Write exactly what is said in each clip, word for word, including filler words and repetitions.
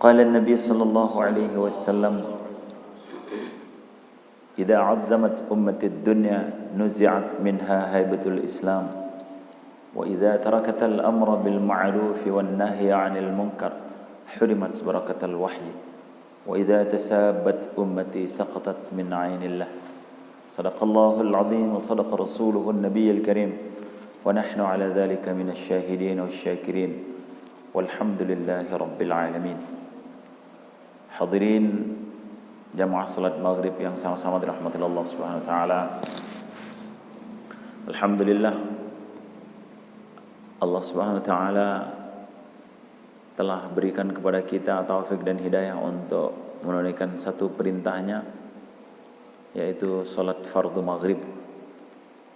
قال النبي صلى الله عليه وسلم: إذا عظمت أمتي الدنيا نزعت منها هيبة الإسلام، وإذا تركت الأمر بالمعروف والنهي عن المنكر حرمت بركة الوحي، وإذا تسابت أمتي سقطت من عين الله. صدق الله العظيم وصدق رسوله النبي الكريم، ونحن على ذلك من الشاهدين والشاكرين، والحمد لله رب العالمين. Hadirin jamaah salat maghrib yang sama-sama dirahmati Allah Subhanahu wa taala. Alhamdulillah, Allah Subhanahu wa taala telah berikan kepada kita taufik dan hidayah untuk menunaikan satu perintahnya, yaitu salat fardu maghrib,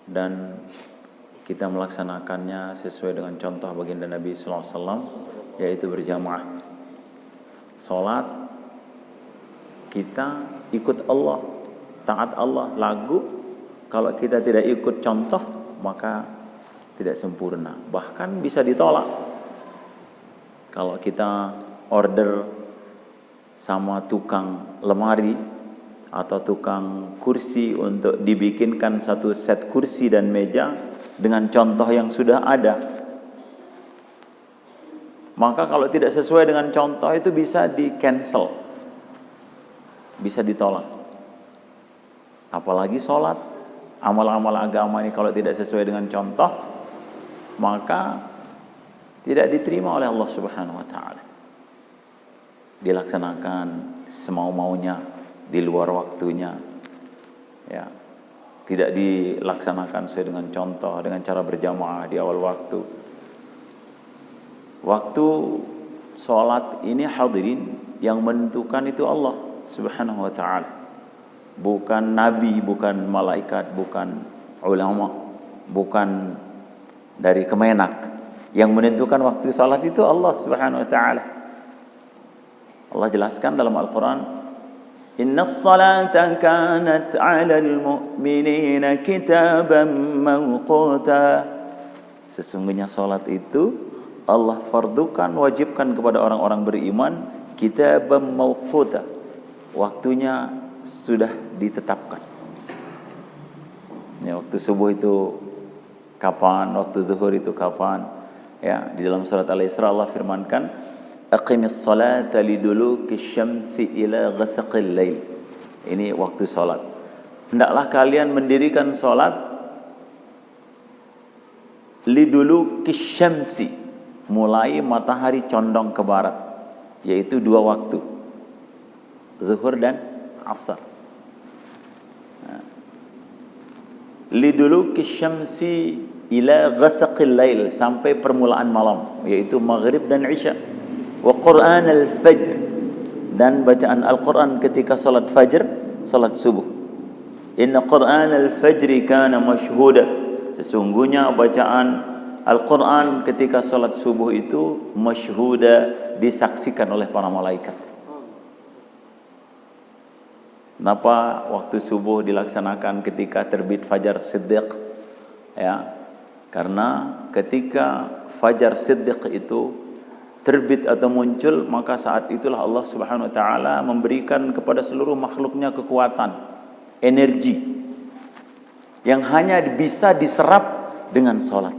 dan kita melaksanakannya sesuai dengan contoh baginda Nabi sallallahu alaihi wasallam, yaitu berjamaah. Salat, kita ikut Allah, taat Allah. Lagu, kalau kita tidak ikut contoh, maka tidak sempurna, bahkan bisa ditolak. Kalau kita order sama tukang lemari atau tukang kursi untuk dibikinkan satu set kursi dan meja dengan contoh yang sudah ada, maka kalau tidak sesuai dengan contoh itu bisa di-cancel, bisa ditolak. Apalagi sholat, amal-amal agama ini kalau tidak sesuai dengan contoh, maka tidak diterima oleh Allah Subhanahu wa taala. Dilaksanakan semau-maunya, di luar waktunya. Ya. Tidak dilaksanakan sesuai dengan contoh, dengan cara berjamaah di awal waktu. Waktu sholat ini, hadirin, yang menentukan itu Allah Subhanahu wa taala. Bukan nabi, bukan malaikat, bukan ulama, bukan dari Kemenak. Yang menentukan waktu salat itu Allah Subhanahu wa taala. Allah jelaskan dalam Al-Quran, "Inna salata kanat 'alal mu'minina kitaban mawquta." Sesungguhnya salat itu Allah fardukan, wajibkan kepada orang-orang beriman, kitaban mawquta. Waktunya sudah ditetapkan. Ya, waktu subuh itu kapan, waktu zuhur itu kapan. Ya, di dalam surat Al-Isra Allah firmankan, "Aqimis salata liduluki syamsi ila ghasaqil lail." Ini waktu salat. Hendaklah kalian mendirikan salat liduluki syamsi, mulai matahari condong ke barat, yaitu dua waktu, zuhur dan asar. Nah. Liduluki syamsi ila ghasaqil lail, sampai permulaan malam, yaitu maghrib dan isya. Wa Qur'an al-fajr, dan bacaan Al-Quran ketika salat fajr, salat subuh. Inna Qur'an al-fajri kana mashhuda. Sesungguhnya bacaan Al-Quran ketika salat subuh itu mashhuda, disaksikan oleh para malaikat. Kenapa waktu subuh dilaksanakan ketika terbit fajar siddiq? Ya, karena ketika fajar siddiq itu terbit atau muncul, maka saat itulah Allah Subhanahu wa taala memberikan kepada seluruh makhluknya kekuatan, energi yang hanya bisa diserap dengan salat.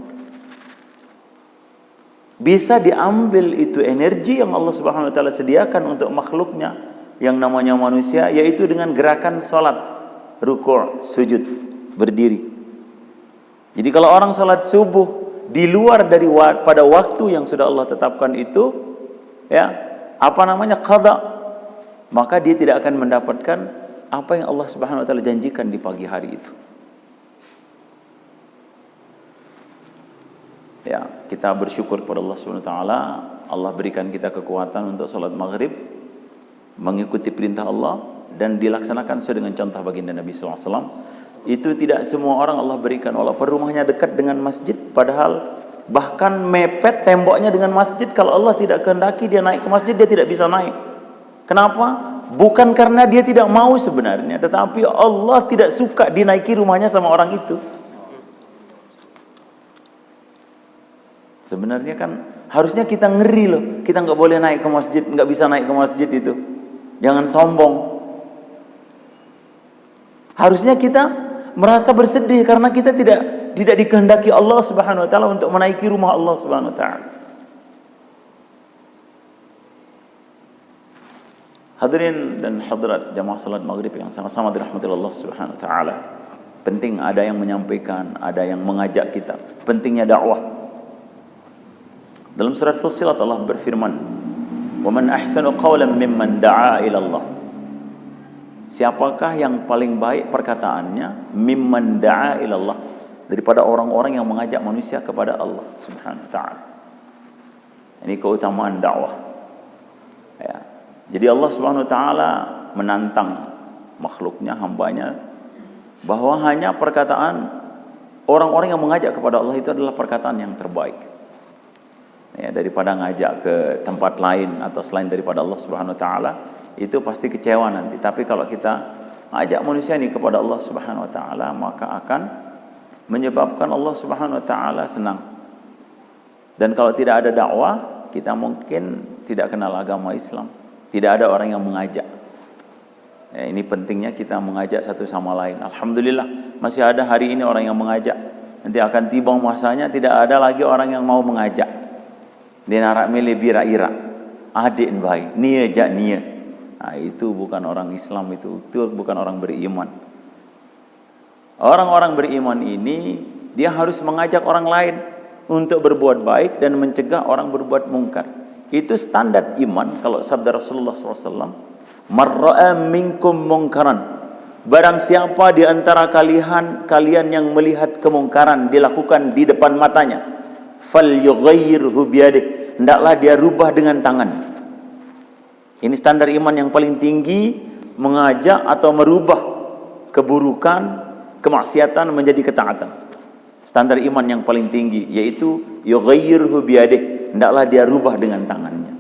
Bisa diambil itu energi yang Allah Subhanahu wa taala sediakan untuk makhluknya yang namanya manusia, yaitu dengan gerakan salat, ruku', sujud, berdiri. Jadi kalau orang salat subuh di luar dari wa-, pada waktu yang sudah Allah tetapkan itu, ya, apa namanya, qada, maka dia tidak akan mendapatkan apa yang Allah Subhanahu wa taala janjikan di pagi hari itu. Ya, kita bersyukur kepada Allah Subhanahu wa taala, Allah berikan kita kekuatan untuk salat maghrib, mengikuti perintah Allah, dan dilaksanakan sesuai dengan contoh baginda Nabi sallallahu alaihi wasallam. Itu tidak semua orang Allah berikan, walaupun rumahnya dekat dengan masjid, padahal bahkan mepet temboknya dengan masjid. Kalau Allah tidak kehendaki dia naik ke masjid, dia tidak bisa naik. Kenapa? Bukan karena dia tidak mau sebenarnya, tetapi Allah tidak suka dinaiki rumahnya sama orang itu. Sebenarnya kan harusnya kita ngeri loh, kita nggak boleh naik ke masjid, nggak bisa naik ke masjid itu. Jangan sombong. Harusnya kita merasa bersedih karena kita tidak tidak dikehendaki Allah Subhanahu wa taala untuk menaiki rumah Allah Subhanahu wa taala. Hadirin dan hadirat jamaah salat maghrib yang sama-sama dirahmati Allah Subhanahu wa taala. Penting ada yang menyampaikan, ada yang mengajak kita. Pentingnya dakwah. Dalam surat Fussilat Allah berfirman, "Wa man ahsanu qawlan mimman da'a ila Allah." Siapakah yang paling baik perkataannya, mimman da'a ila Allah, daripada orang-orang yang mengajak manusia kepada Allah Subhanahu wa taala. Ini keutamaan dakwah. Ya. Jadi Allah Subhanahu wa taala menantang makhluknya, hambanya, bahwa hanya perkataan orang-orang yang mengajak kepada Allah itu adalah perkataan yang terbaik. Ya, daripada ngajak ke tempat lain atau selain daripada Allah Subhanahu wa taala, itu pasti kecewa nanti. Tapi kalau kita ajak manusia ini kepada Allah Subhanahu wa taala, maka akan menyebabkan Allah Subhanahu wa taala senang. Dan kalau tidak ada dakwah, kita mungkin tidak kenal agama Islam. Tidak ada orang yang mengajak. Ya, ini pentingnya kita mengajak satu sama lain. Alhamdulillah, masih ada hari ini orang yang mengajak. Nanti akan tiba masanya tidak ada lagi orang yang mau mengajak. Dia narak milih bira-ira. Adik baik, nia jak nia. Nah, itu bukan orang Islam itu. Itu bukan orang beriman. Orang-orang beriman ini dia harus mengajak orang lain untuk berbuat baik dan mencegah orang berbuat mungkar. Itu standar iman kalau sabda Rasulullah sallallahu alaihi wasallam, "Marra'a minkum mungkaran." Barang siapa di antara kalian kalian yang melihat kemungkaran dilakukan di depan matanya, "Fal yughayyirhu biyadih." Hendaklah dia rubah dengan tangan. Ini standar iman yang paling tinggi, mengajak atau merubah keburukan, kemaksiatan menjadi ketaatan. Standar iman yang paling tinggi yaitu yughayyirhu biyadih, hendaklah dia rubah dengan tangannya.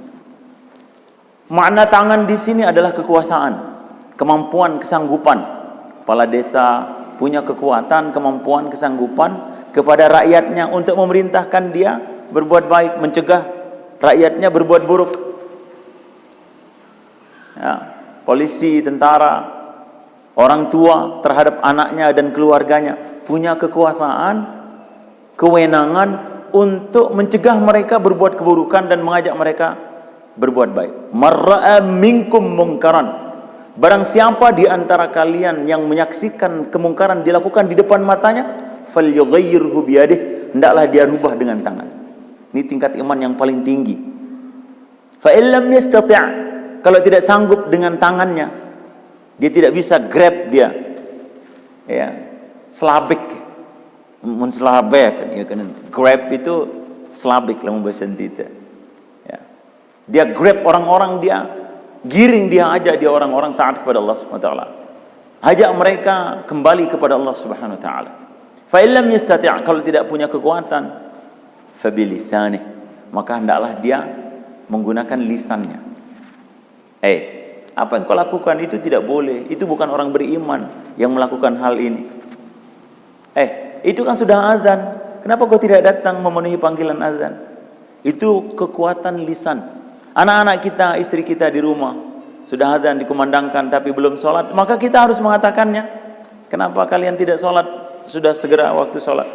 Makna tangan di sini adalah kekuasaan, kemampuan, kesanggupan. Kepala desa punya kekuatan, kemampuan, kesanggupan kepada rakyatnya untuk memerintahkan dia berbuat baik, mencegah rakyatnya berbuat buruk. Ya, polisi, tentara, orang tua terhadap anaknya dan keluarganya punya kekuasaan, kewenangan untuk mencegah mereka berbuat keburukan dan mengajak mereka berbuat baik. "Marra'a minkum mungkaran." Barang siapa di antara kalian yang menyaksikan kemungkaran dilakukan di depan matanya, "Falyughayyirhu biyadih." Hendaklah dia rubah dengan tangan. Ini tingkat iman yang paling tinggi. "Fa illam yastati'," kalau tidak sanggup dengan tangannya, dia tidak bisa grab dia. Ya, selabik. Mun selabik, ya kan. Grab itu selabik lah bahasa kita. Ya. Dia grab orang-orang, dia giring, dia ajak dia orang-orang taat kepada Allah Subhanahu wa taala. Ajak mereka kembali kepada Allah Subhanahu wa taala. "Fa illam yastati'," kalau tidak punya kekuatan, "fa bilisanih," maka hendaklah dia menggunakan lisannya. "Eh, apa yang kau lakukan itu tidak boleh. Itu bukan orang beriman yang melakukan hal ini. Eh, itu kan sudah azan. Kenapa kau tidak datang memenuhi panggilan azan?" Itu kekuatan lisan. Anak-anak kita, istri kita di rumah sudah azan dikumandangkan tapi belum sholat, maka kita harus mengatakannya. "Kenapa kalian tidak sholat? Sudah segera waktu sholat."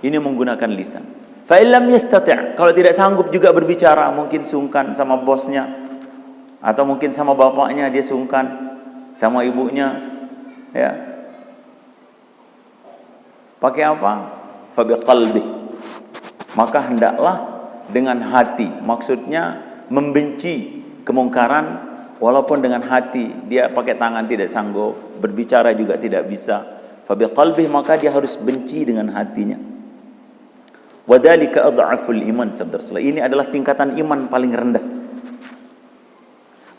Ini menggunakan lisan. "Fa illam yastati'," kalau tidak sanggup juga berbicara, mungkin sungkan sama bosnya, atau mungkin sama bapaknya dia sungkan, sama ibunya, ya. Pakai apa? "Fa biqalbih." Maka hendaklah dengan hati, maksudnya membenci kemungkaran, walaupun dengan hati dia pakai tangan tidak sanggup, berbicara juga tidak bisa. "Fa biqalbih," maka dia harus benci dengan hatinya. "Wa dzalika adhaful iman," sabda Rasulullah. Ini adalah tingkatan iman paling rendah.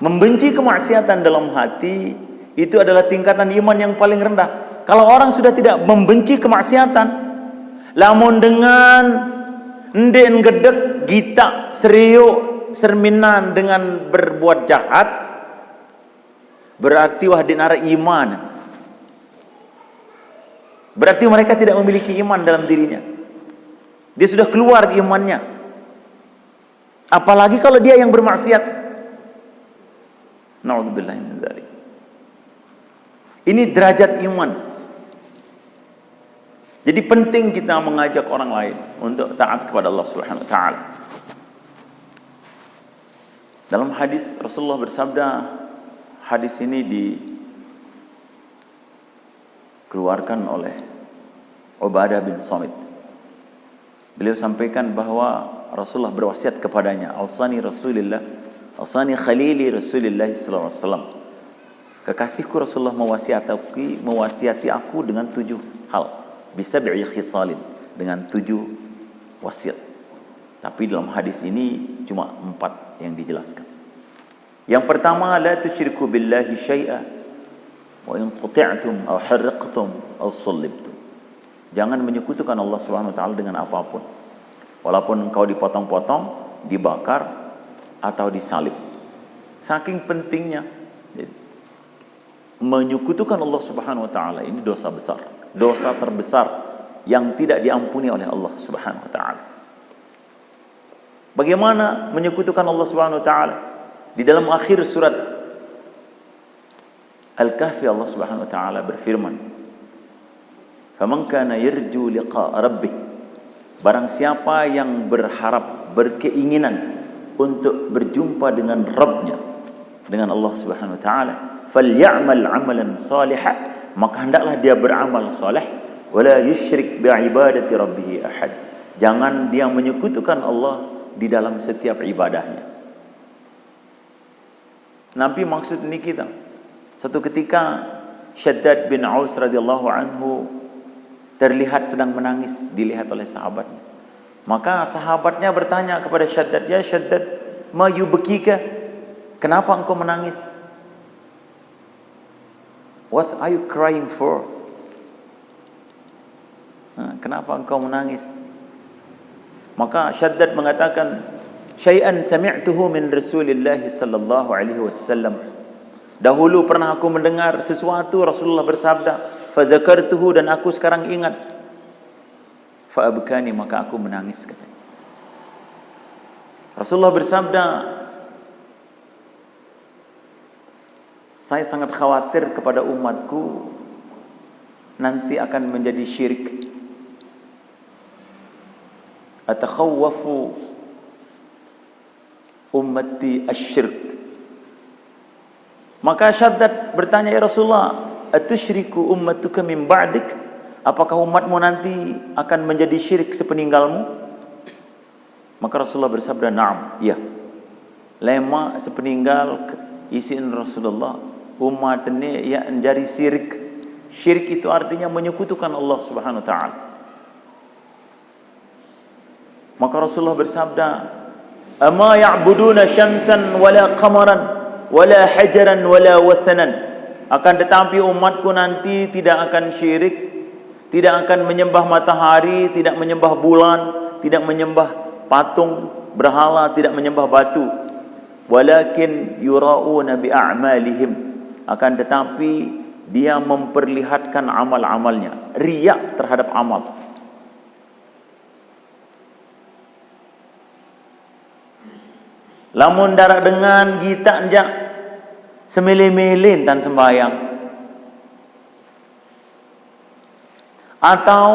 Membenci kemaksiatan dalam hati itu adalah tingkatan iman yang paling rendah. Kalau orang sudah tidak membenci kemaksiatan, lamun dengan ndek gedek, gita, seriuk, serminan dengan berbuat jahat, berarti wah dinara iman. Berarti mereka tidak memiliki iman dalam dirinya. Dia sudah keluar imannya. Apalagi kalau dia yang bermaksiat. Naudzubillah min dzalik. Ini derajat iman. Jadi penting kita mengajak orang lain untuk taat kepada Allah Subhanahu wa taala. Dalam hadis Rasulullah bersabda, hadis ini dikeluarkan oleh Ubadah bin Samit. Beliau sampaikan bahwa Rasulullah berwasiat kepadanya, "Ausani Rasulillah, ausani khalili Rasulillah sallallahu alaihi wasallam." Kekasihku Rasulullah mewasiati, mewasiati aku dengan tujuh hal. Bisab'i khisalin, dengan tujuh wasiat. Tapi dalam hadis ini cuma empat yang dijelaskan. Yang pertama, la tusyriku billahi syai'a wa in quti'tum aw harraqtum aw sullibtum. Jangan menyekutukan Allah Subhanahu wa taala dengan apapun. Walaupun engkau dipotong-potong, dibakar, atau disalib. Saking pentingnya, menyekutukan Allah Subhanahu wa taala ini dosa besar. Dosa terbesar yang tidak diampuni oleh Allah Subhanahu wa taala. Bagaimana menyekutukan Allah Subhanahu wa taala? Di dalam akhir surat Al-Kahfi, Allah Subhanahu wa taala berfirman, "Faman kana yarju liqa rabbih." Barang siapa yang berharap, berkeinginan untuk berjumpa dengan Rabbnya, dengan Allah Subhanahu wa taala, "Falyamal amalan saliha," maka hendaklah dia beramal saleh, "wala yusyrik bi ibadati rabbih ahad." Jangan dia menyekutukan Allah di dalam setiap ibadahnya. Nabi maksud ini kita. Satu ketika Shaddad bin Aus radhiyallahu anhu terlihat sedang menangis, dilihat oleh sahabatnya. Maka sahabatnya bertanya kepada Shaddad, "Ya Shaddad, ma yubkika? Kenapa engkau menangis? What are you crying for?" Nah, kenapa engkau menangis? Maka Shaddad mengatakan, "Syai'an sami'tuhu min Rasulillah sallallahu alaihi wasallam." Dahulu pernah aku mendengar sesuatu Rasulullah bersabda, "Fadzakartuhu," dan aku sekarang ingat. "Fa abkani," maka aku menangis, katanya. Rasulullah bersabda, "Saya sangat khawatir kepada umatku nanti akan menjadi syirik." "Atakhawwafu ummati asyirk." Maka Shaddad bertanya, "Ya Rasulullah, atusyriku ummatuka min ba'dik? Apakah umatmu nanti akan menjadi syirik sepeninggalmu?" Maka Rasulullah bersabda, "Na'am, iya." Lema sepeninggal ke-, isin Rasulullah, umat ini ya menjadi syirik. Syirik itu artinya menyekutukan Allah Subhanahu wa taala. Maka Rasulullah bersabda, "Ama ya'buduna syamsan wala qamaran wala hajaran wala wathanan." Akan tetapi umatku nanti tidak akan syirik, tidak akan menyembah matahari, tidak menyembah bulan, tidak menyembah patung berhala, tidak menyembah batu. "Walakin yura'una bi a'malihim." Akan tetapi dia memperlihatkan amal-amalnya, riya terhadap amal. Lamun darak dengan kita njak semele-mele ntan sembahyang. Atau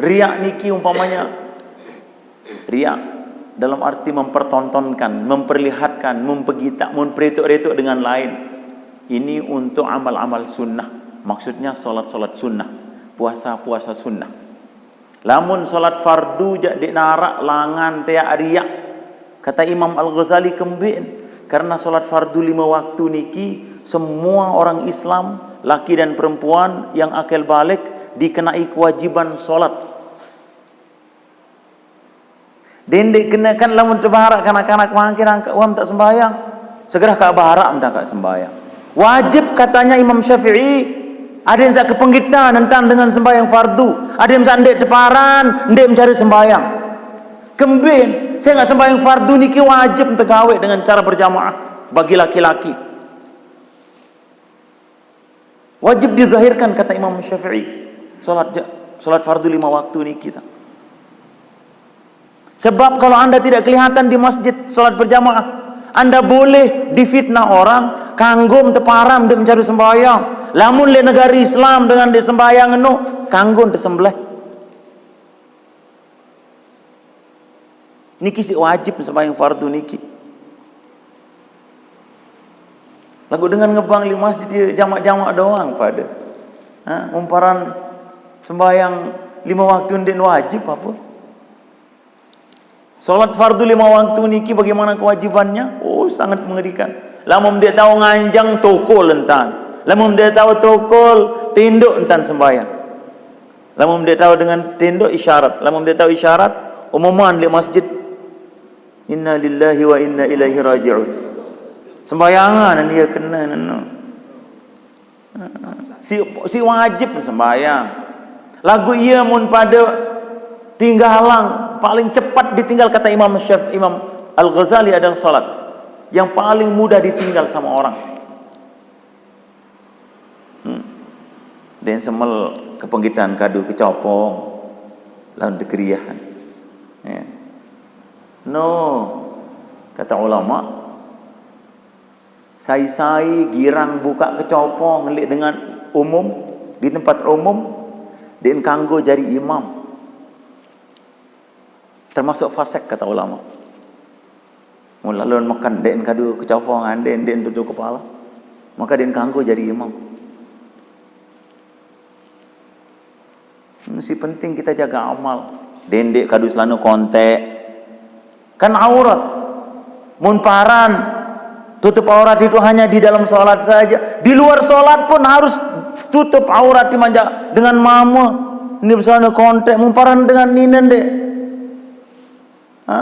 riak niki umpamanya, riak dalam arti mempertontonkan, memperlihatkan, mempegitak, memperetuk-retuk dengan lain. Ini untuk amal-amal sunnah. Maksudnya salat-salat sunnah, puasa-puasa sunnah. Lamun salat fardu jak dek narak langan teak riak. Kata Imam Al-Ghazali kembin, karena salat fardu lima waktu niki, semua orang Islam, laki dan perempuan yang akil balik, dikenai kewajiban salat. Dendek kena kan lamun tebarak kanak-kanak mangkin angkat wam tak sembahyang. Segera kak barak mendak kak sembahyang. Wajib katanya Imam Syafi'i, ada yang sak kepenggitan ntan dengan sembahyang fardu, ada yang sak ndek teparan, ndek mencari sembahyang. Kembin, saya nggak sembahyang fardu niki wajib tegawe dengan cara berjamaah bagi laki-laki. Wajib dizahirkan kata Imam Syafi'i. Salat ja-, salat fardu lima waktu niki ta. Sebab kalau anda tidak kelihatan di masjid salat berjamaah, anda boleh difitnah orang, kanggo teparam dia mencari sembahyang. Lamun le negara Islam dengan dia sembahyang no, kanggo disembelih. Niki sik wajib sembahyang fardu niki. Lagu dengan ngebang di masjid ya jamak-jamak doang pada. Ha, umparan sembahyang lima waktu ndak wajib apa? Salat fardu lima waktu niki bagaimana kewajibannya? Oh, sangat mengerikan. Lamun dia tahu nganjang tokol entan. Lamun dia tahu tokol tinduk entan sembahyang. Lamun dia tahu dengan tinduk isyarat. Lamun dia tahu isyarat, umuman di masjid. Inna lillahi wa inna ilaihi raji'un. Sembayangan dia kena neno. Si, si wajib sembahyang. Lagu ia mun pada tinggalang paling cepat ditinggal kata Imam Syaf Imam Al-Ghazali adalah salat. Yang paling mudah ditinggal sama orang. Hmm. Dan semel kepenggitan kadu kecopong lawan dikeriahan. Ya. No, kata ulama, sai-sai girang buka kecopong ngelik dengan umum di tempat umum, den kanggo jari imam. Termasuk fasik kata ulama. Mun lalu makan den kadu kecopong, den den tutup kepala, maka den kanggo jari imam. Si penting kita jaga amal. Dendek kadu selana kontek. Kan aurat. Mun paran, tutup aurat itu hanya di dalam salat saja. Di luar salat pun harus tutup aurat dimanja dengan mama. Ini misalnya kontek, mun paran dengan ninen dek. Ha?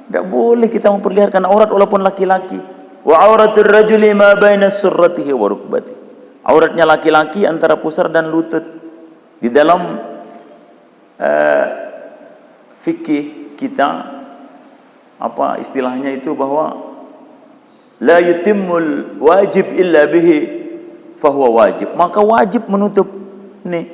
Tidak boleh kita memperlihatkan aurat walaupun laki-laki. Wa auratur rajuli ma baina surratihi wa rukbatihi. Auratnya laki-laki antara pusar dan lutut. Di dalam eh, fikih kita, apa istilahnya itu, bahwa la yutimmul wajib illa bihi fahuwa wajib. Maka wajib menutup ni.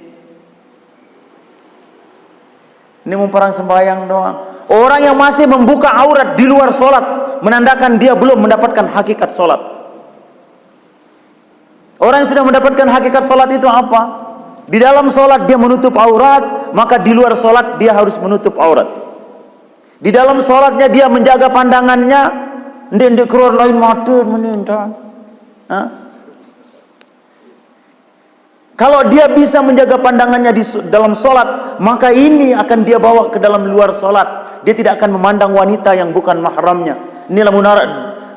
Ini mumparang sembahyang doang. Orang yang masih membuka aurat di luar sholat menandakan dia belum mendapatkan hakikat sholat. Orang yang sudah mendapatkan hakikat sholat itu apa? Di dalam sholat dia menutup aurat, maka di luar sholat dia harus menutup aurat. Di dalam sholatnya dia menjaga pandangannya, ndik ndik keluar lain mata menentang. Hah? Kalau dia bisa menjaga pandangannya di su- dalam sholat, maka ini akan dia bawa ke dalam luar sholat. Dia tidak akan memandang wanita yang bukan mahramnya. Inilah munarat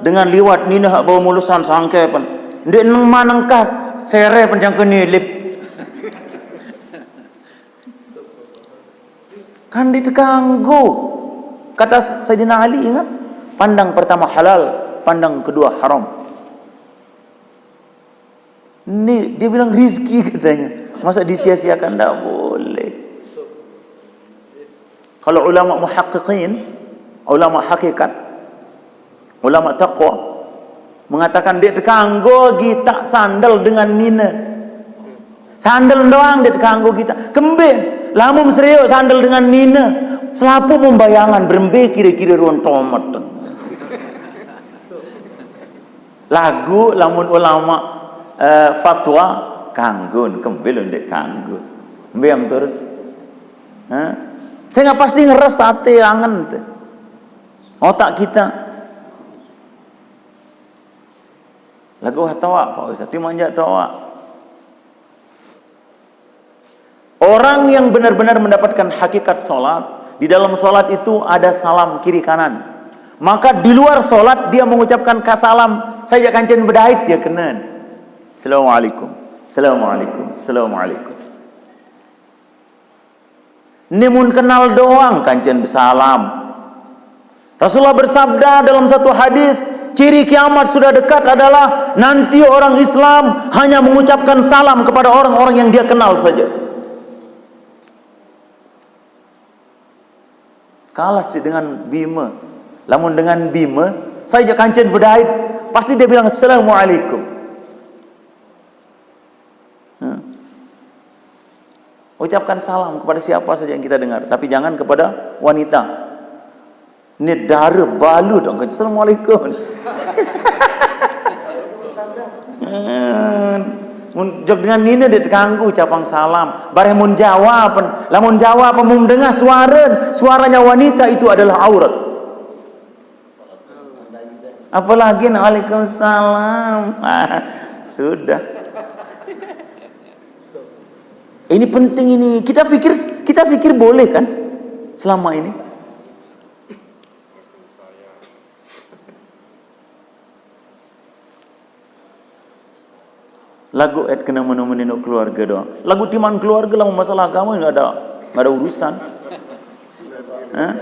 dengan liwat nina hak bawa mulusan sangkepan. Ndik neng manengkah sere pencangke nilip. Kan diteganggu. Kata Sayyidina Ali, ingat, pandang pertama halal, pandang kedua haram. Ini dia bilang rizki katanya. Masa disia-siakan? Tidak boleh. Kalau ulama muhaqqiqin, ulama hakikat, ulama taqwa mengatakan dia terkanggo kita sandal dengan nina. Sandal doang dia terkanggo kita. Kembe, lamun serius sandal dengan nina. Selapu membayangan berembe kira-kira ruang tomat. Lagu lamun ulama eh, fatwa kanggo, kembe lho ndek kanggo. Mbe yang turun? Hah? Saya nggak pasti ngeres ate angen tuh. Otak kita. Lagu toa Pak Ustaz, timanjak toa. Orang yang benar-benar mendapatkan hakikat sholat, di dalam sholat itu ada salam kiri kanan. Maka di luar sholat dia mengucapkan kasalam, saya kancen bedait dia kenen. Assalamualaikum. Assalamualaikum. Assalamualaikum. Ini mun kenal doang kancen bersalam. Rasulullah bersabda dalam satu hadis, ciri kiamat sudah dekat adalah nanti orang Islam hanya mengucapkan salam kepada orang-orang yang dia kenal saja. Kalah sih dengan Bima. Lamun dengan Bima, saya je kancen bedait, pasti dia bilang assalamualaikum. Hmm. Ucapkan salam kepada siapa saja yang kita dengar, tapi jangan kepada wanita. Ini dara balu dong. Assalamualaikum. Eh, mun jog dengan nina dia terganggu capang salam. Bareh mun jawab, lamun jawab mun dengar suara, suaranya wanita itu adalah aurat. Apalagi waalaikumsalam. Ah, sudah. Ini penting ini. Kita pikir kita pikir boleh kan selama ini? Lagu et kena menu-menu keluarga doang. Lagu timan keluarga lah masalah agama nggak ada nggak ada urusan. Hah?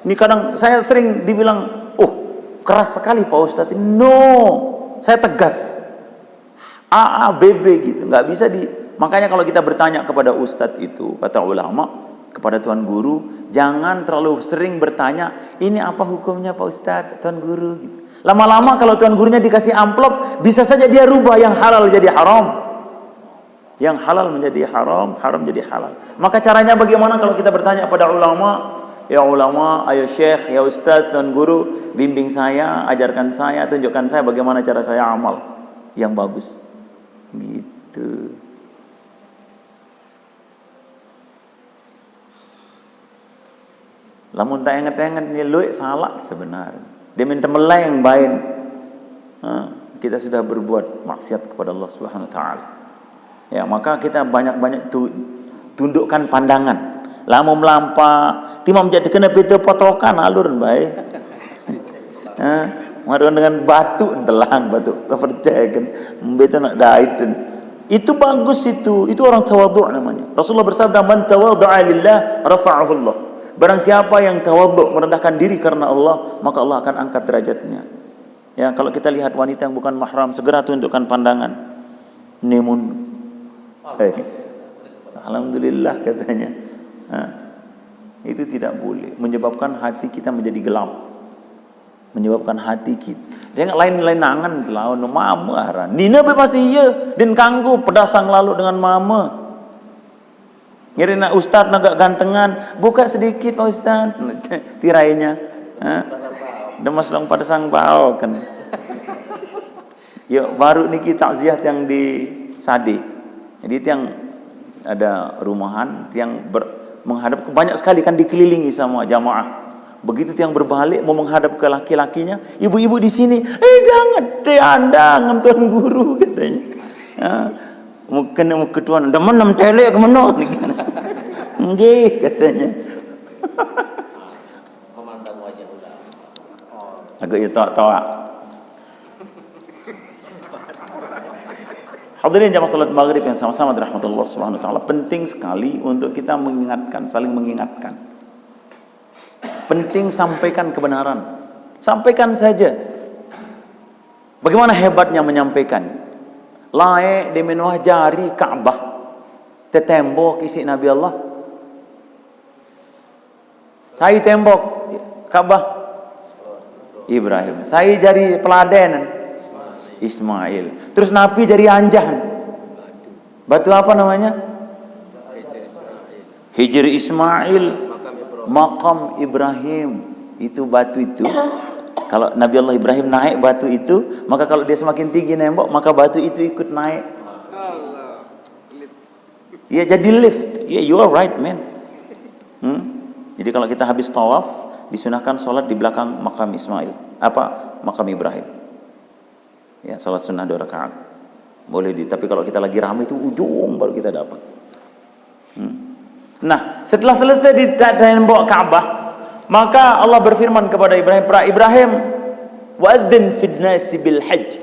Ini kadang saya sering dibilang, "Oh, keras sekali Pak Ustadz." No, saya tegas. A, A, B, B gitu, nggak bisa di. Makanya kalau kita bertanya kepada ustadz itu, kata ulama, kepada tuan guru, jangan terlalu sering bertanya, "Ini apa hukumnya Pak Ustadz, tuan guru?" Gitu. Lama-lama kalau tuan gurunya dikasih amplop, bisa saja dia rubah yang halal jadi haram. Yang halal menjadi haram, haram jadi halal. Maka caranya bagaimana kalau kita bertanya pada ulama, "Ya ulama, ayo syekh, ya ustadz, tuan guru, bimbing saya, ajarkan saya, tunjukkan saya bagaimana cara saya amal yang bagus." Gitu. Lamun tak enget-enget ni luik salah sebenarnya. Dia minta meleng bain. Ha, kita sudah berbuat maksiat kepada Allah Subhanahu wa taala. Ya, maka kita banyak-banyak tu, tundukkan pandangan. Lamun melampa, timam jadi kena pintu potokan alur baik. Ha, marun dengan batu telang batu. Kau percaya kan? Betul nak daitin. Itu bagus itu. Itu orang tawaduk namanya. Rasulullah bersabda, "Man tawadha'a lillah rafa'ahullah." Barang siapa yang tawaduk, merendahkan diri karena Allah, maka Allah akan angkat derajatnya. Ya, kalau kita lihat wanita yang bukan mahram, segera tundukkan pandangan. Nemun. Hei. Alhamdulillah katanya. Ha. Itu tidak boleh. Menyebabkan hati kita menjadi gelap. Menyebabkan hati kita. Dia lain-lain nangan lawan mama haran. Nina be masih iya. Din kanggo pedasang lalu dengan mama. Ngiring nak ustad nak gantengan, "Buka sedikit Pak Ustad." Tirainya. Ha? Demas long pada sang bau kan. Ya, baru niki takziah yang di Sade. Jadi tiang ada rumahan, tiang ber, menghadap ke banyak sekali kan dikelilingi sama jamaah. Begitu tiang berbalik mau menghadap ke laki-lakinya, ibu-ibu di sini, "Eh jangan, teh anda ngam tuan guru," katanya. Ha. Mungkin muka tuan, "Demen nem telek ke mana?" Nggih katanya. Memandang wajah ular. Agak ya tak tak. Hadirin jamaah salat maghrib yang sama-sama dirahmati Allah Subhanahu wa taala, penting sekali untuk kita mengingatkan, saling mengingatkan. Penting sampaikan kebenaran. Sampaikan saja. Bagaimana hebatnya menyampaikan? Lae di menuah jari Ka'bah. Tetembok isi Nabi Allah. Sai tembok Ka'bah Ibrahim. Sai jari peladen Ismail. Terus napi jari anjahan. Batu apa namanya? Hijir Ismail. Makam Ibrahim. Itu batu itu. Kalau Nabi Allah Ibrahim naik batu itu, maka kalau dia semakin tinggi nembok, maka batu itu ikut naik. Ya jadi lift. Ya, you are right, man. Hmm? Jadi kalau kita habis tawaf, disunahkan sholat di belakang makam Ismail. Apa? Makam Ibrahim. Ya, sholat sunnah dua rakaat. Boleh di, tapi kalau kita lagi ramai itu ujung baru kita dapat. Hmm. Nah, setelah selesai di tembok Ka'bah, maka Allah berfirman kepada Ibrahim, "Pra Ibrahim, wa'adzin fid nasi bil hajj."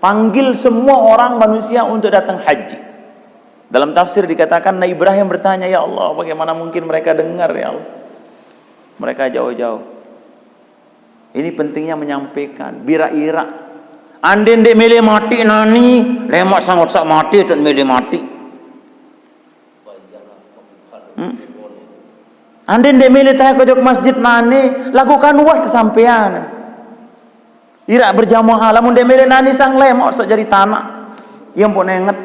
Panggil semua orang manusia untuk datang haji. Dalam tafsir dikatakan, Nabi Ibrahim bertanya, "Ya Allah, bagaimana mungkin mereka dengar, ya Allah? Mereka jauh-jauh." Ini pentingnya menyampaikan, bira-ira. Andin dek milih mati nani, lemak sangat sak mati tu milih mati. Hmm? Andin dek milih tayang kejok masjid nani, lakukan wah kesampean. Irak berjamaah, lamun dek milih nani sang lemak sok jadi tanah. Yang pun ingat.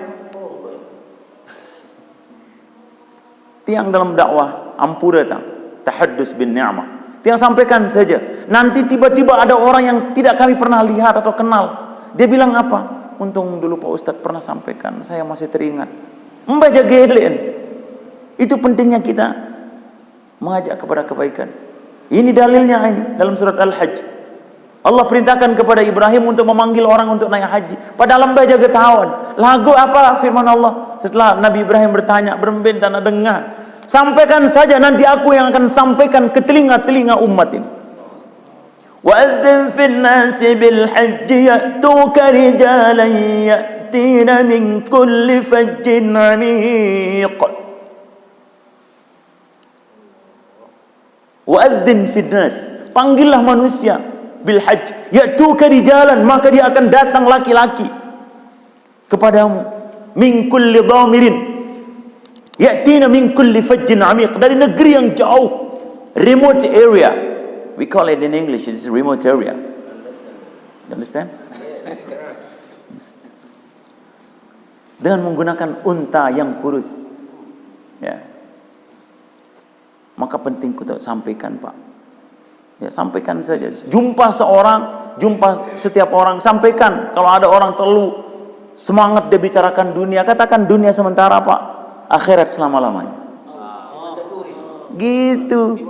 Tiang dalam dakwah, ampura tang. Haddus bin ni'mah. Tinggal sampaikan saja. Nanti tiba-tiba ada orang yang tidak kami pernah lihat atau kenal. Dia bilang apa? "Untung dulu Pak Ustadz pernah sampaikan, saya masih teringat." Mbah jagelen. Itu pentingnya kita mengajak kepada kebaikan. Ini dalilnya ini dalam surat Al-Hajj. Allah perintahkan kepada Ibrahim untuk memanggil orang untuk naik haji. Padahal mbah jaga tahun. Lagu apa firman Allah? Setelah Nabi Ibrahim bertanya, "Beremben tanah dengar." "Sampaikan saja, nanti aku yang akan sampaikan ke telinga-telinga umat ini." وأذن في الناس بالحج يأتوك رجالا يأتين من كل فج عميق. وأذن في الناس, panggillah manusia, bil hajj, يأتوك رجالا, maka dia akan datang laki-laki kepadamu, من كل ضامر يأتين من كل فج عميق, dari negeri yang jauh, remote area. We call it in English, it's remote area. You understand? Dengan menggunakan unta yang kurus. Ya. Maka penting kita sampaikan, Pak. Ya, sampaikan saja. Jumpa seorang, jumpa setiap orang, sampaikan. Kalau ada orang terlalu semangat dia bicarakan dunia, katakan, "Dunia sementara, Pak. Akhirat selama-lamanya." Gitu.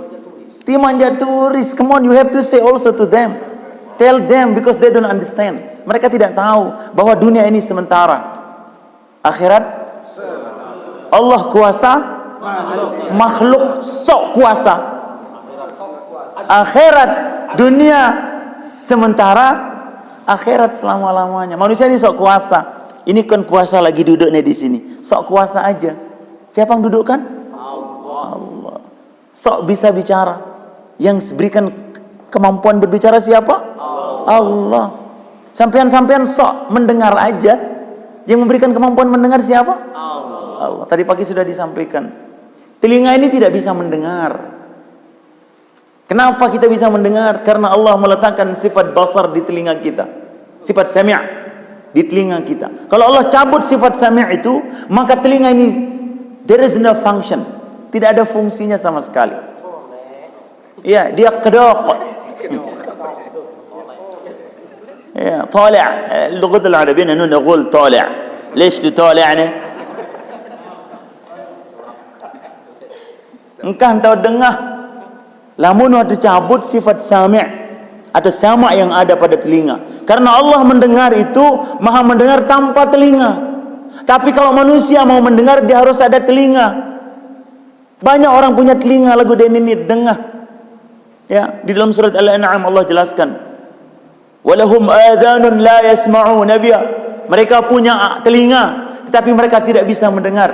Timanja turis, come on, you have to say also to them. Tell them, because they don't understand. Mereka tidak tahu bahwa dunia ini sementara. Akhirat, Allah kuasa, makhluk sok kuasa. Akhirat, dunia sementara, akhirat selama-lamanya. Manusia ini sok kuasa. Ini kan kuasa lagi duduknya di sini. Sok kuasa aja. Siapa yang dudukkan? Allah. Sok bisa bicara. Yang berikan kemampuan berbicara siapa? Allah. Sampean-sampean sok mendengar aja. Yang memberikan kemampuan mendengar siapa? Allah. Tadi pagi sudah disampaikan. Telinga ini tidak bisa mendengar. Kenapa kita bisa mendengar? Karena Allah meletakkan sifat basar di telinga kita. Sifat sami' di telinga kita. Kalau Allah cabut sifat sami' itu, maka telinga ini, there is no function. Tidak ada fungsinya sama sekali. Ya, dia kedok. Ya, طالع. اللغة العربية نقول طالع. ليش تطالعني؟ Engkah entah dengah. Lamun wau dicabut sifat sami' atau sama' yang ada pada telinga. Karena Allah mendengar itu, maha mendengar tanpa telinga. Tapi kalau manusia mau mendengar, dia harus ada telinga. Banyak orang punya telinga, lagu dia ini dengah. Ya, di dalam surat Al-An'am Allah jelaskan, "Walahum adhanun la yasma'una biha." Mereka punya telinga, tetapi mereka tidak bisa mendengar.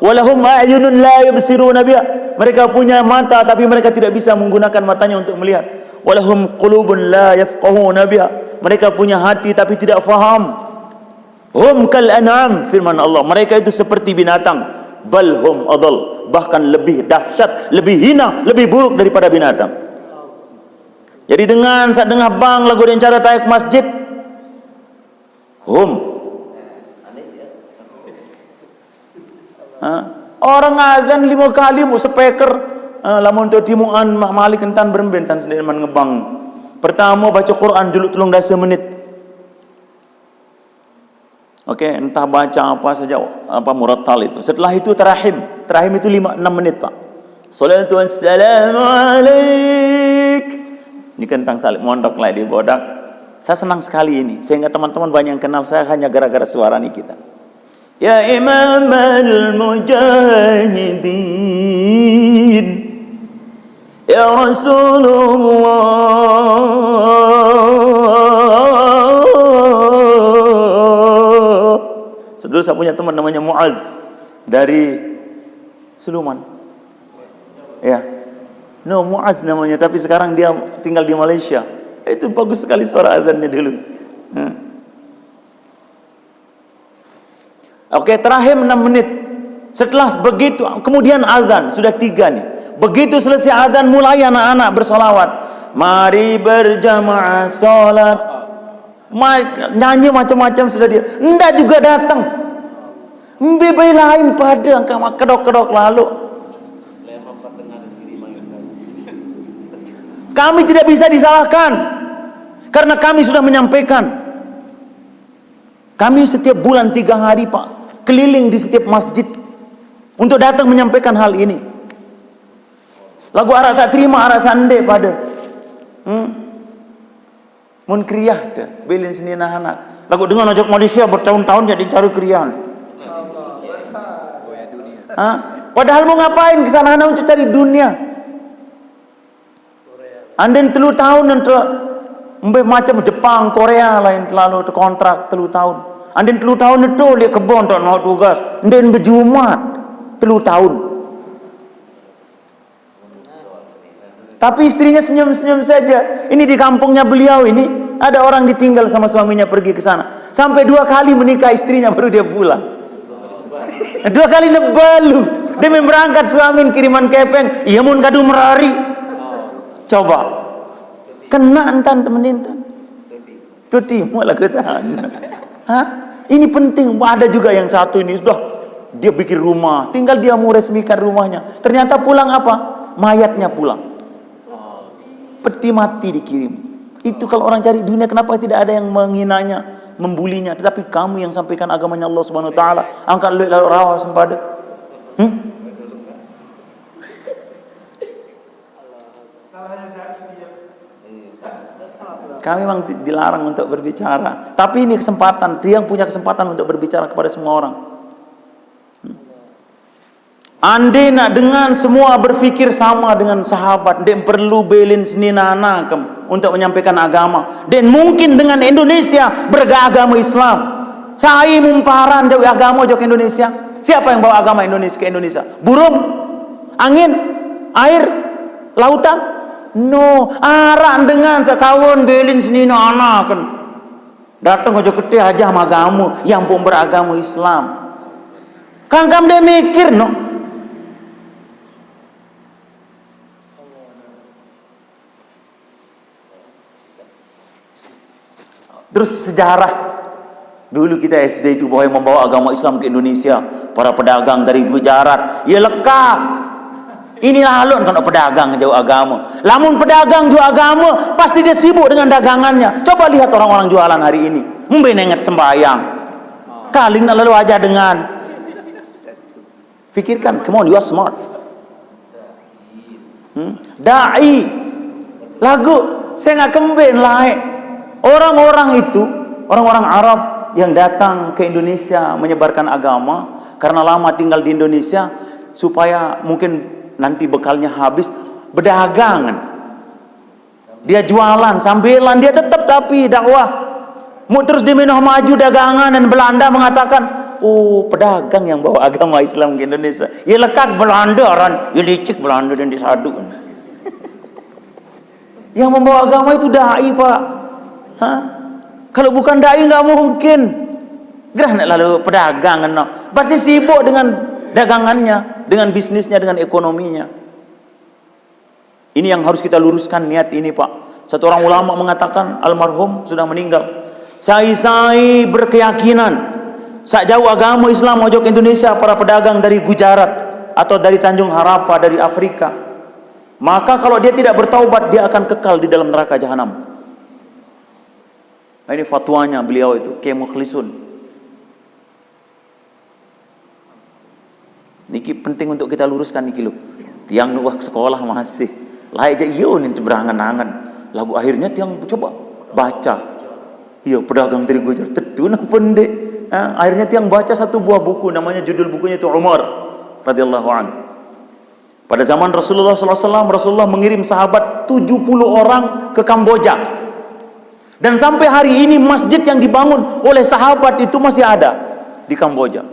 "Walahum a'yunun la yubsiruna biha." Mereka punya mata, tapi mereka tidak bisa menggunakan matanya untuk melihat. "Walahum qulubun la yafqahuna biha." Mereka punya hati, tapi tidak faham. "Hum kal an'am," firman Allah, "mereka itu seperti binatang. Bal hum adal," bahkan lebih dahsyat, lebih hina, lebih buruk daripada binatang. Jadi dengan saat dengah bang lagu dan cara tayak masjid, hum. Ha? Orang azan lima kali mau speaker, ha, lamun tu timuan mak malik entan berembe entan sendiri man ngebang. Pertama baca Quran dulu telung dasa menit. Oke, entah baca apa saja, apa murattal itu. Setelah itu tarahim. Tarahim itu lima enam menit, Pak. Salatu wassalamu alaik. Ini kentang salib mondok lah di Bodak. Saya senang sekali ini. Sehingga teman-teman banyak yang kenal saya hanya gara-gara suara ini kita. Ya Imam al-Mujahidin. Ya Rasulullah. Dulu saya punya teman namanya Muaz dari Siluman. Ya. No, Muaz namanya, tapi sekarang dia tinggal di Malaysia. Itu bagus sekali suara azannya dulu. Ya. Oke, terakhir enam menit. Setelah begitu, kemudian azan, sudah tiga nih. Begitu selesai azan, mulai anak-anak bersolawat. Mari berjamaah sholat. Ma- nyanyi macam-macam sudah dia. Ndak juga datang. Mbe bae lain pada angka kedok-kedok lalu. Kami tidak bisa disalahkan karena kami sudah menyampaikan. Kami setiap bulan tiga hari, Pak, keliling di setiap masjid untuk datang menyampaikan hal ini. Lagu arak sak terima, arak sande pada. Hmm. Mun kriah dah, belen seni anak. Lagu dengan ojok Malaysia bertahun-tahun jadi cari kriah. Hah? Padahal mau ngapain ke sana? Hanya untuk cari dunia. Andin telu tahun nanti, mbeh macam Jepang, Korea lain terlalu terkontrak telu tahun. Andin telu tahun itu lihat kebon tak mau tugas. Andin berjumat telu tahun. Tapi istrinya senyum-senyum saja. Ini di kampungnya beliau ini, ada orang ditinggal sama suaminya pergi ke sana. Sampai dua kali menikah istrinya baru dia pulang. Dua kali nebalu. Dia berangkat suami kiriman kepeng, iya mun kadu merari. Coba. Kena entan temenin entan. Tuti, mau lagu tahan. Hah? Ini penting. Ada juga yang satu ini sudah dia bikin rumah, tinggal dia mau resmikan rumahnya. Ternyata pulang apa? Mayatnya pulang. Peti mati dikirim. Itu kalau orang cari dunia, kenapa tidak ada yang menghinanya, membulinya? Tetapi kamu yang sampaikan agamanya Allah Subhanahu wa taala, angkat luit lalu rawa sempada. Hmm? Kami memang di- dilarang untuk berbicara. Tapi ini kesempatan, tiang punya kesempatan untuk berbicara kepada semua orang. Hmm. Andai nak dengan semua berpikir sama dengan sahabat, ndak perlu belin seni nana kem untuk menyampaikan agama. Dan mungkin dengan Indonesia beragama Islam. Saya mumparan jauh agama jauh ke Indonesia. Siapa yang bawa agama Indonesia ke Indonesia? Burung, angin, air, lautan? No, arak dengan sekawan belin seni nana kan. Datang aja kete aja sama agama, yang pun beragama Islam. Kan kamu dia mikir, no? Terus sejarah. Dulu kita S D itu bahwa yang membawa agama Islam ke Indonesia, para pedagang dari Gujarat. Ya lekak. Inilah alun kalau pedagang jauh agama. Lamun pedagang jauh agama, pasti dia sibuk dengan dagangannya. Coba lihat orang-orang jualan hari ini. Mbe nenget sembahyang. Kaling nak lalu aja dengan. Pikirkan, come on, you are smart. Hmm? Dai. Lagu, saya nggak kemben lain. Orang-orang itu, orang-orang Arab yang datang ke Indonesia menyebarkan agama, karena lama tinggal di Indonesia, supaya mungkin nanti bekalnya habis, berdagangan. Dia jualan, sambilan, dia tetap tapi dakwah. Mau terus di maju dagangan dan Belanda mengatakan, oh, pedagang yang bawa agama Islam ke Indonesia. Ya lekat Belanda, orang ya licik Belanda dan disadu. Yang membawa agama itu dai, Pak. Hah? Kalau bukan dai nggak mungkin. Gerah nak lalu pedagang no. Pasti sibuk dengan dagangannya, dengan bisnisnya, dengan ekonominya. Ini yang harus kita luruskan niat ini, Pak. Satu orang ulama mengatakan, almarhum sudah meninggal. Sai-sai berkeyakinan, sak jauh agama Islam ojok Indonesia, para pedagang dari Gujarat atau dari Tanjung Harapa, dari Afrika. Maka kalau dia tidak bertaubat, dia akan kekal di dalam neraka jahanam. Nah, ini fatwanya beliau itu, Kiai Mukhlisun. Niki penting untuk kita luruskan niki lho. Tiang nuwah sekolah masih. Laik aja iyo nih berangan-angan. Lagu akhirnya tiang coba baca. Iya, pedagang dari Gujarat. Tetu nah pendek. Ah, akhirnya tiang baca satu buah buku, namanya, judul bukunya itu Umar radhiyallahu anhu. Pada zaman Rasulullah sallallahu alaihi wasallam, Rasulullah mengirim sahabat tujuh puluh orang ke Kamboja. Dan sampai hari ini masjid yang dibangun oleh sahabat itu masih ada di Kamboja.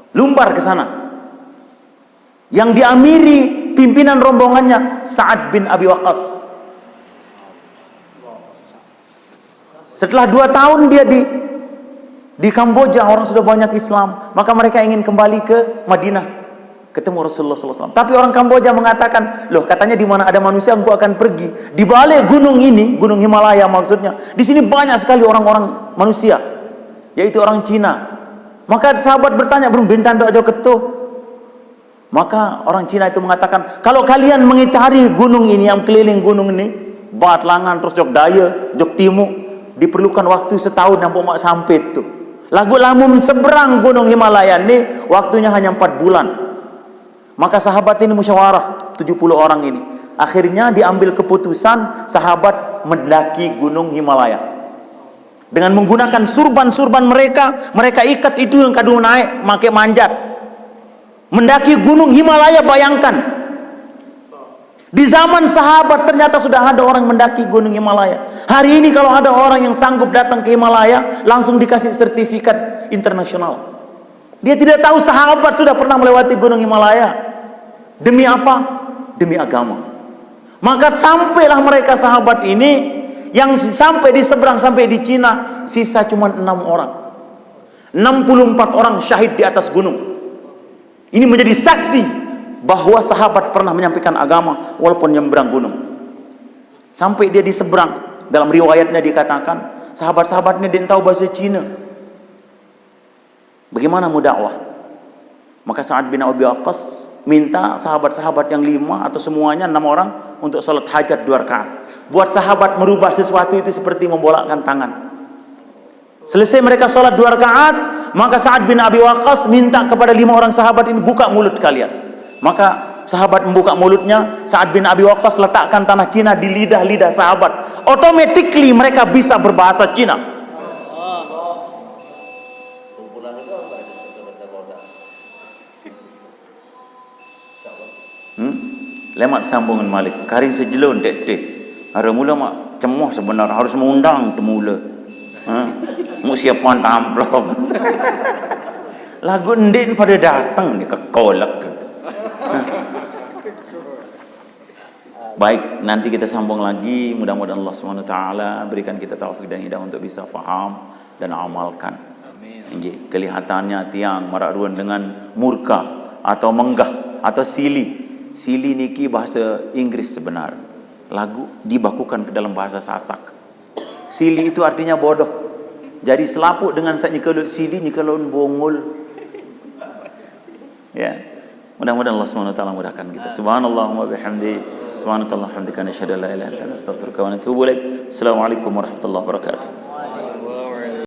Lumbar ke sana. Yang diamiri pimpinan rombongannya Sa'ad bin Abi Waqqas. Setelah dua tahun dia di di Kamboja, orang sudah banyak Islam, maka mereka ingin kembali ke Madinah, ketemu Rasulullah sallallahu alaihi wasallam. Tapi orang Kamboja mengatakan, loh, katanya di mana ada manusia engkau akan pergi. Di balik gunung ini, gunung Himalaya maksudnya, di sini banyak sekali orang-orang manusia, yaitu orang Cina. Maka sahabat bertanya, belum bintan tak jauh ketuh. Maka orang Cina itu mengatakan, kalau kalian mengitari gunung ini, yang keliling gunung ini, Batlangan, terus jok daya, jok timu, diperlukan waktu setahun yang mau sampai itu. Lagu lamun seberang Gunung Himalaya ini, waktunya hanya empat bulan. Maka sahabat ini musyawarah, tujuh puluh orang ini. Akhirnya diambil keputusan sahabat mendaki Gunung Himalaya. Dengan menggunakan surban-surban mereka, mereka ikat itu yang kadung naik, pakai manjat. Mendaki Gunung Himalaya, bayangkan. Di zaman sahabat ternyata sudah ada orang mendaki Gunung Himalaya. Hari ini kalau ada orang yang sanggup datang ke Himalaya, langsung dikasih sertifikat internasional. Dia tidak tahu sahabat sudah pernah melewati Gunung Himalaya. Demi apa? Demi agama. Maka sampailah mereka sahabat ini, yang sampai di seberang, sampai di Cina, sisa cuma enam orang. Enam puluh empat orang syahid di atas gunung. Ini menjadi saksi bahwa sahabat pernah menyampaikan agama walaupun nyebrang gunung. Sampai dia di seberang, dalam riwayatnya dikatakan, sahabat-sahabatnya dia tahu bahasa Cina. Bagaimana mau dakwah? Maka Sa'ad bin Abi Waqqas minta sahabat-sahabat yang lima atau semuanya enam orang untuk salat hajat dua rakaat. Buat sahabat merubah sesuatu itu seperti membolakkan tangan. Selesai mereka salat dua rakaat, maka Sa'ad bin Abi Waqqas minta kepada lima orang sahabat ini, "Buka mulut kalian." Maka sahabat membuka mulutnya, Sa'ad bin Abi Waqqas letakkan tanah Cina di lidah-lidah sahabat. Automatically mereka bisa berbahasa Cina. Hmm? Lemak sambungan malik. Karing sejelon tek-tek. Hari mula mak cemoh sebenar harus mengundang temula. Ha? Mu siapan tamplop. Lagu ndin pada datang ni ke kolak. Baik, nanti kita sambung lagi. Mudah-mudahan Allah Subhanahu wa taala berikan kita taufik dan hidayah untuk bisa faham dan amalkan. Amin. Nggih, kelihatannya tiang marak ruan dengan murka atau menggah atau sili. Sili niki bahasa Inggris sebenar. Lagu dibakukan ke dalam bahasa Sasak. Sili itu artinya bodoh. Jadi selaput dengan sak nyekalut sili, nyekalut bongol. Ya. Mudah-mudahan Allah Subhanahu wa taala mudahkan kita. Subhanallahumma bihamdi, subhanakallahumma hamdika, nashhadu an la ilaha illa anta, nastaghfiruka wa natubu ilaik. Assalamualaikum warahmatullahi wabarakatuh.